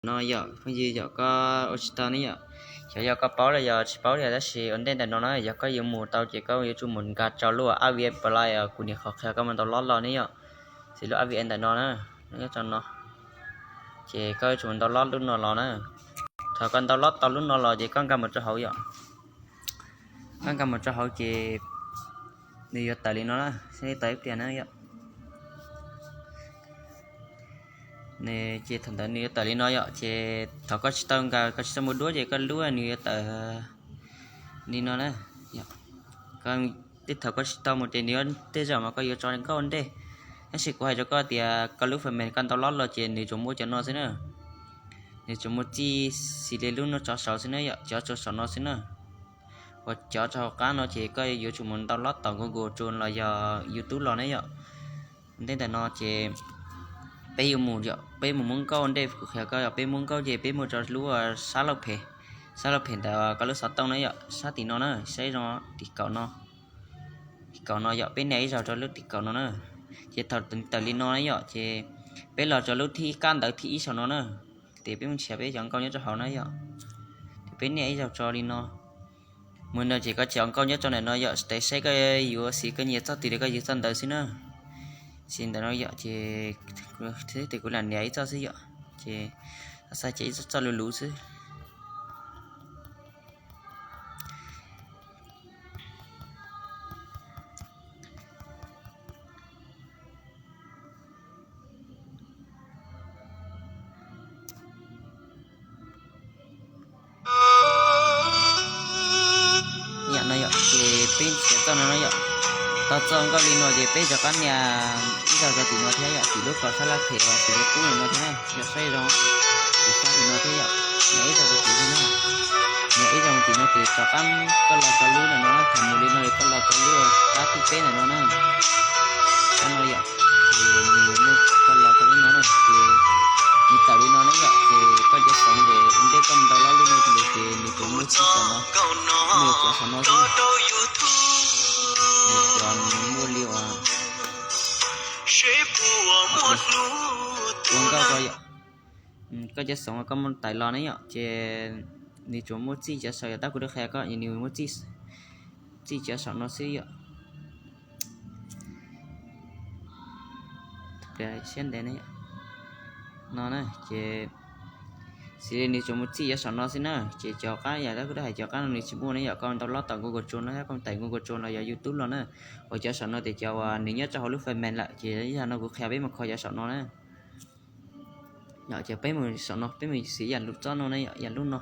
No yom phooj ywg, yog koj ua tsis tau ne yom, xyov yog koj paub los yog tsis paub li, tab sis ua ntej ntawm no na yog koj yuav mus tau ces koj yuav tsum mus nkag rau lub app Viaplay uas kuv niam qhov qhia koj mus download los ne yom. Xws lub app Viaplay ntawm no na, nyob rau no, ces koj yuav tsum mus download lub no los na. Thaum koj download tau lub no los ces koj nkag mus rau hauv yom. Koj nkag mus rau hauv ces nws yuav tawm li no na, saib tawm ib pliag na yom. Ces thaum ntawd nws yuav tawm li no yom, ces thaum koj tsis tau nkag, koj tsis tau mus duab ces koj lub nws yuav tawm li no na. Tej thaum koj tsis tau mus ces nws yuav tej zaum mas koj yuav tso nkauj ua ntej. Tab sis kuv hais rau koj tias koj lub phần mềm koj download los ces nws tsuas muaj cov no xwb na. Nws tsuas muaj txij xws li lub no tso saud xwb na yom, cov tso saum no xwb na. Uas cov tso hauv qab no ces koj yuav tsum mus download tom Google Chrome los yog YouTube los ne yom. Ua ntej ntawm no ces peb yuav mus yom, peb mus muab nkauj ua ntej, kuv qhia koj yom, peb muab nkauj ces peb mus rau lub sab lauj phem, sab lauj phem ntawm koj lub xov tooj na yom, sab tim no na, saib zoo tim kaum no. Tim kaum no yom, peb nias ib zaug rau lub tim kaum no na. Ces thaum tawm li no na yom, ces peb los rau lub thib kab ntawv thib ib saum no na. Ces peb mus nrhiav peb cov nkauj nyob rau hauv na yom. Ces peb nias ib zaug rau li no. Mus no ces koj cov nkauj nyob rau ntawm no yom, tes saib koj yuav xws koj nyiam txoj twg li koj yug txoj ntawd xwb na. Xws ntawm no yom, ces kuv lam nias ib txoj xwb yom. Ces xav cia ib txoj luv luv xwb. Yam no yom, ces peb nrhiav txoj no no yom. Tau txoj nkauj li no ces peb rov qab nias ib zaug rau tim no thiab yom, tim lub kos sab laj phem uas tim lub kub no thiab, yog saib zoo. Tim sab tim no thiab yom, nias ib zaug rau tim no na. Nias ib zaug tim no ces rov qab koj los rau lub ntawm no na, thaum mus li no koj los rau lub kab thib peb ntawm no na. Kab no yom, ces nws muaj koj los rau lub no na, ces nws tawm li no na yom, ces koj cov xoov ces ua ntej koj mus download lub no ces nws tsuas muaj txij saum no, nws cov saum no xwb. Nws cov muaj li uas ua nkauj rau yom. Koj cov xoov koj muab tawm los ne yom, ces nws tsuas muaj txij cov saum yom, tab kuv twb qhia koj nws muaj txij cov saum no xwb yom. Siab ntev no na, ces xws li nws tsuas muaj txij cov saum no xwb na, ces cov qab yam tab kuv twb hais cov qab no nws tsis muaj ne yom, koj download tom Google Chrome no thiab koj tải Google Chrome los yog YouTube los na. Uas cov saum no ces cov uas nws nyob rau hauv lub phần mềm lawm, ces yog no kuv qhia peb mus kho cov saum no na. Ces peb mus saum no, peb mus xws yam lub txoj no na, yam lub no.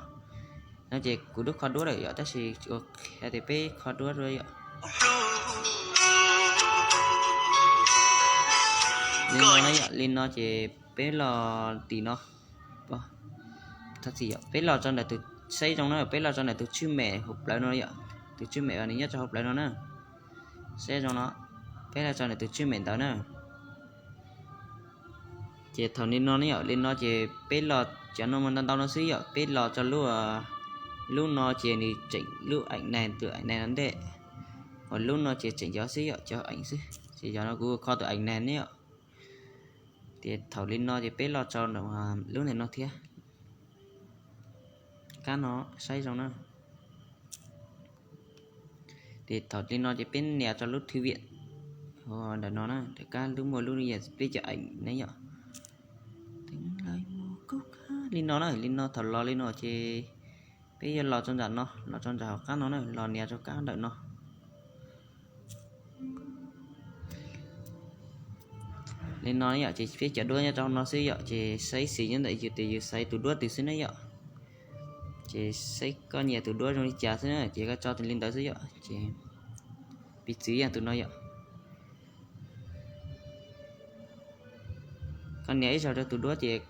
No ces kuv twb kho duab lawm yom, tab sis ua qhia tias peb kho duab dua yom. Li no na yom, li no ces peb los tim no. Thov txim yom, peb los rau ntawm tus, saib zoo na, peb los rau ntawm tus tswj mem hauv plawv no yom, tus tswj mem uas nws nyob rau hauv plawv no na. Saib zoo no, peb los rau ntawm tus tswj mem ntawd na. Ces thaum li no ne yom, li no ces peb los cov no mus ntau ntau no xwb yom, peb los rau lub, lub no ces nws tseem lub ảnh này, tus ảnh này no ntej, uas lub no ces tseem cov xwb yom, cov ảnh xwb, ces yog no kuv kho tus ảnh này ne yom. Ces thaum li no ces peb los rau lub ntawm no thiab, kab no saib zoo na. Ces thaum li no ces peb nias rau lub thư viện ntawm no na, ntawm kab lub muaj lub yam peb cov ảnh ne yom. Li no na, li no thaum los li no ces peb yuav los rau nram no, los rau nram hauv qab no na, los nias rau kab ntawm no. Li no yom, ces peb cov duab nyob rau no xwb yom, ces saib xws nyob ntawm yus tias yus xaiv tus duab twg xwb na yom. Ces saib koj nyiam tus duab zoo li cas xwb na, ces koj tso li ntawd xwb yom. Ces piv txwv yog tus no yom. Koj nias ib zaug rau tus duab ces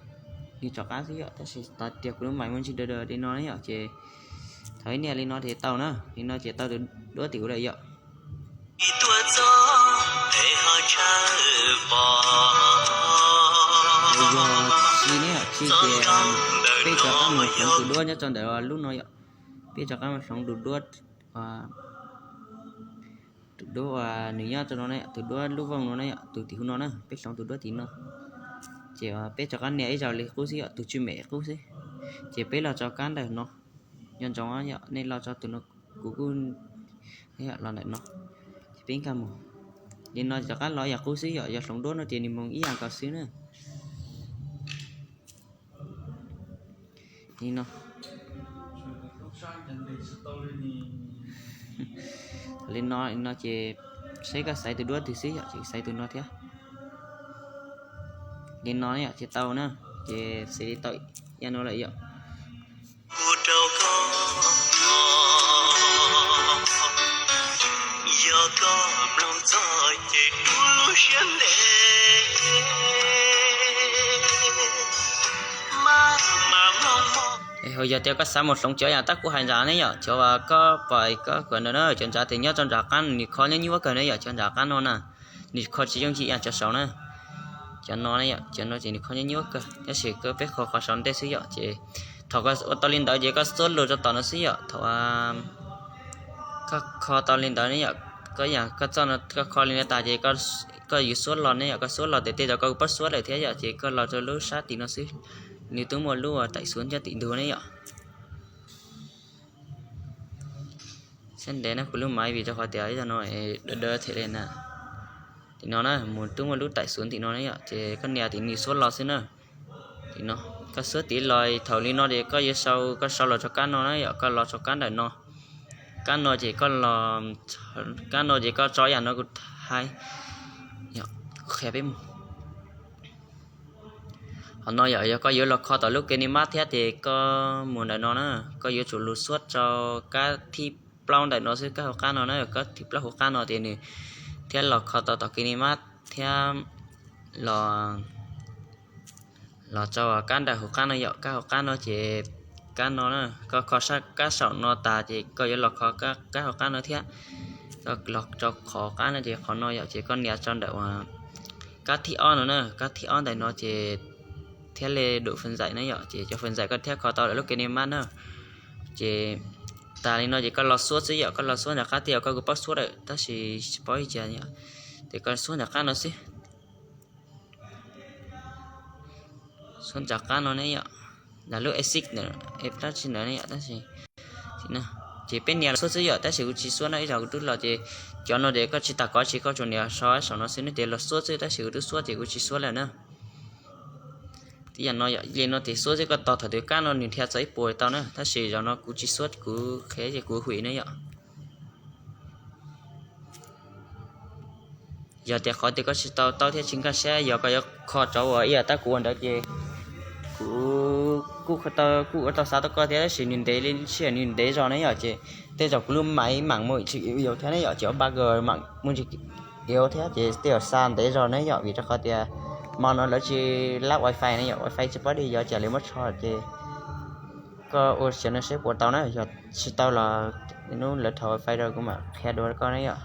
nws rov qab xwb yom, tab sis tias kuv lub mais muaj ntsis daws daws li no yom, ces thaum ib nias li no ces tau na, li no ces tau tus duab tim kuv lawm yom. Yog tsis ne, tsis ces peb rov qab mus hloov tus duab nyob rau ntawm lub no yom, peb rov qab mus hloov tus duab, tus duab uas nws nyob rau no na, tus duab lub vooj no na, tus tim hauv no na, peb hloov tus duab tim no. Ces peb rov qab nias ib zaug li qub xwb yom, tus tswj mem qub xwb. Ces peb los tso kab ntawm no, nco ntsoov yom, nej los tso tus no, kuv kuj los ntawm no, ces peb nkag mus. Li no rov qab los yam qub xwb yom, yog hloov duab no ces nws mus ib yam nkaus xwb na. Li no, li no, li no ces saib koj xaiv tus duab twg xwb yom, ces xaiv tus no thiab. Li no yom, ces tau na, ces xws li tau ib yam no lawm yom. Ua rau koj, yog koj mloog txog ces rub lub siab ntev. Mas, mas mloog mog. Yog tias koj xav mus hloov cov yam tab kuv hais ntawd ne yom, cov uas koj pom koj kawm ntawd na, cov ntawd ces nyob rau nram qab, nws kho nyuaj nyuaj kawg ne yom, cov nram qab no na, nws kho tsis yooj yim ib yam cov saud na. Cov no ne yom, cov no ces nws kho nyuaj nyuaj kawg, tab sis koj peb kho qhov saud ntej xwb yom, ces thaum koj ua tau li ntawd ces koj xuab lus rau tom no xwb yom, thaum koj kho tau li ntawd ne yom, koj yam koj txoj no koj kho li no tas ces koj yuav xuab los ne yom, koj xuab los ces tej zaum koj kuj paub xuab lawm thiab yom, ces koj los rau lub sab tim no xwb, nws twb muaj lub uas taim xuv nyob tim ntug ne yom. Siab ntev na kuv lub maiv vim rau qhov tias ib zaug no dawb dawb thiab li na. Tim no na, mus twb muaj lub taim xuv tim no ne yom, ces koj nias tim nws xuab los xwb na. Tim no, koj xuab tim los thaum li no ces koj yuav sau, koj sau los rau kab no na yom, koj los rau kab ntawm no. Kab no ces koj los, kab no ces koj tso yam no kuv hais, qhia peb mus. Qhov no yom, yog koj yuav los kho tom lub KineMask thiab ces koj mus ntawm no na, koj yuav tsum lug xuab rau kab thib plaub ntawm no xwb, kab hauv qab no na, kab thib plaub hauv qab no ces nws thiaj los kho tau tom KineMask thiab los, los rau kab ntawm hauv qab no yom, kab hauv qab no ces kab no na, koj kho kab saum no tas ces koj yuav los kho kab hauv qab no thiab. Koj los rau qhov qab no ces qhov no yom, ces koj nias rau ntawm kab thib ob no na, kab thib ob ntawm no ces thiaj li dum fwm ntxaim na yom, ces cov fwm ntxaim koj thiaj kho tau lawm lub KineMask na. Ces tas li no ces koj los xuab xwb yom, koj los xuab nram qab tiag koj kuj paub xuab lawm tab sis tsis paub ib ce yom, ces koj xuab nram qab no xwb. Xuab nram qab no ne yom, ntawm lub exit ntawm, dab tsi ntawd ne yom, tab sis ces peb nias los xuab xwb yom, tab sis kuv tsis xuab na, ib zaug kuv twb los ces cov no ces koj tsis tas kov tsis, koj tsuas nias so saum no xwb ne, ces los xuab xwb, tab sis kuv twb xuab ces kuv tsis xuab lawm na. Tib yam no yom, li no ces xuab xwb, koj tos thaum twg kab no nws dhia txog ib puas tau na, tab sis zaum no kuv tsis xuab, kuv qhia ces kuv hwm ne yom. Yog tias qhov tias koj tsis tau taub thiab tsis nkag siab, yog koj yuav kho rau uas ib yam tab kuv ua ntawd ces kuv kuj, kuj ua tau xav tau koj thiab, tab sis nws ntev li, sij hawm nws ntev zog ne yom, ces tej zaum kuv lub maiv mam mus tsis yau thiab ne yom, ces ob ba mam mus tsis yau thiab, ces tej zaum xa ntev zog ne yom, vim rau qhov tias hmo no lawv tsis lab wifi ne yom, wifi tsis paub li, yog cas lawv muab tsho ces koj ua siav no seb puas tau na, yog tsis tau los hnub lawv rho wifi rau kuv mam qhia dua rau koj ne yom.